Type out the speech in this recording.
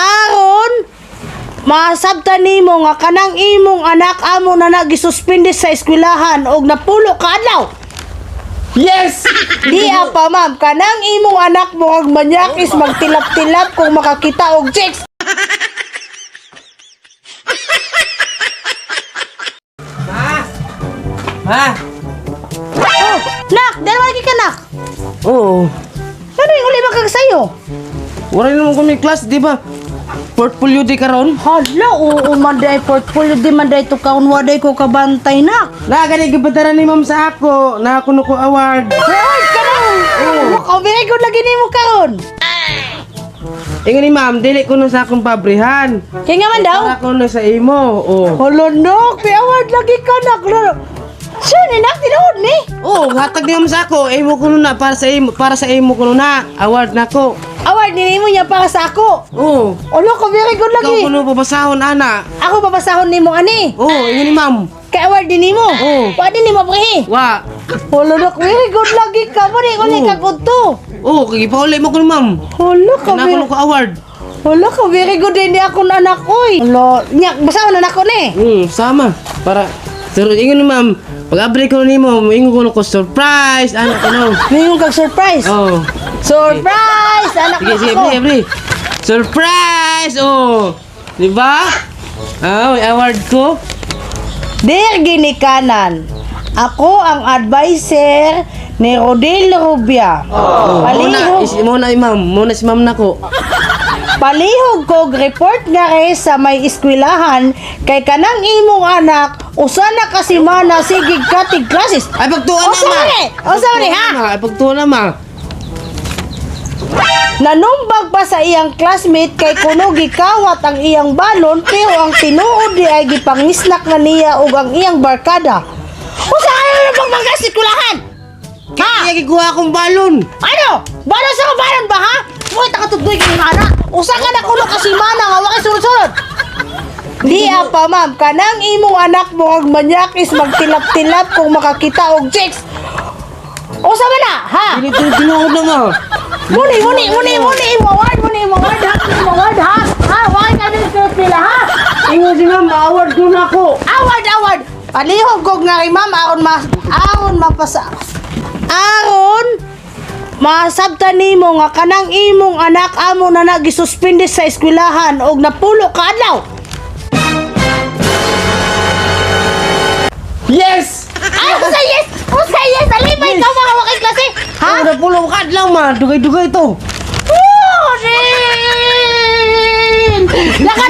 Aron masabtan nimo nga kanang imong anak amo na nagisuspende sa eskwelahan og napulo ka adlaw. Yes! Di pa, ma'am, kanang imong anak mo kag manyakis magtilap-tilap kung makakita og chicks. Ma! Ma! Oh, nak, dalawa lagi ka, nak. Oo. Ano yung uli man kag sayo? Wala naman kami class, di ba? Portfolio di karon. Hala, oo man day portfolio di man day to kaon waday ko kabantay, nak. Na gani gibadara ni ma'am sa ako. Na kuno ko award. Ay, karon. Oh, very good lagi nimo karon. Ingon ni ma'am, dili kuno sa akong pabrihan. Kaya nga man daw. Para kuno sa imo. Oh. Hala, nak, may award lagi ka, nak. Lolo. Sure ni, nak, tinuod ni. Oh, hatag ni ma'am sa ako. Imo kuno na para sa imo kuno na. Award na ko. Award ni nimo niya para sa ako. Oh. Hala ka, very good Ikaw lagi. kuno babasahon ana. Ako babasahon nimo ani. Oh, ingon ni ma'am. Kay award din nimo. Oo. Wa din nimo prehi. Wa. Hala, nak, very good lagi ka. Muna, uli Oo. ka good to. Oh, kay gipauli mo kuno, ma'am. Hala ka, Kana very, kuno ko award. hala ka, very good din ni akong anak, oy. Hala, nya, basahon na nako ni. Sama. Para pero ingon ni ma'am, pag abri ko nimo, ingon kuno ko surprise ana kuno. Ngayon kag surprise. Oh. Surprise! Anak Sige, sige, ko. abri, abri. Surprise! Oh! Di ba? Ah, may award ko. Dear Ginikanan, ako ang advisor ni Rodel Rubia. Oh, Palihog, muna, is, muna, ma'am. Muna si ma'am nako. Palihog kog report nga re sa may eskwelahan kay kanang imong anak usa na ka semana sige katig classes. Ay, pagtuon na, Usa ma. man eh! Usa man eh, ha? Ay, pagtuon na, ma. Nanumbag pa sa iyang classmate kay kuno gikawat ang iyang balon pero ang tinuod di ay gipangisnak na niya og ang iyang barkada. Usa kayo na pang mga eskwelahan? Ha? Kaya gikuha akong balon. Ano? Balon sa balon ba, ha? Mo ta katugdoy kay ana. Usa ka na kuno kasi mana nga wa kay sulod-sulod. Di pa, ma'am, kanang imong anak mo kag manyakis magtilap-tilap kung makakita og chicks. Usa man na, ha? Dili tinuod na, ma. Muni, muni, muni, muni, imo award, muni, imo award, ha? Muni, imo award, ha? Ha, wa kay kami pila, ha? Ingon si ma'am, award ko na ako. Award, award. Palihog kog nga kay ma'am aron mas aron mapasa aron masabtan nimo nga kanang imong anak amo na nagisuspende sa eskwelahan og napulo ka adlaw. Yes! Ay, usa yes! Usa yes! Alibay ka mga wakay klase! Ha? Ha? Napulo ka adlaw, ma. Dugay-dugay to. Oh, rin! Lakat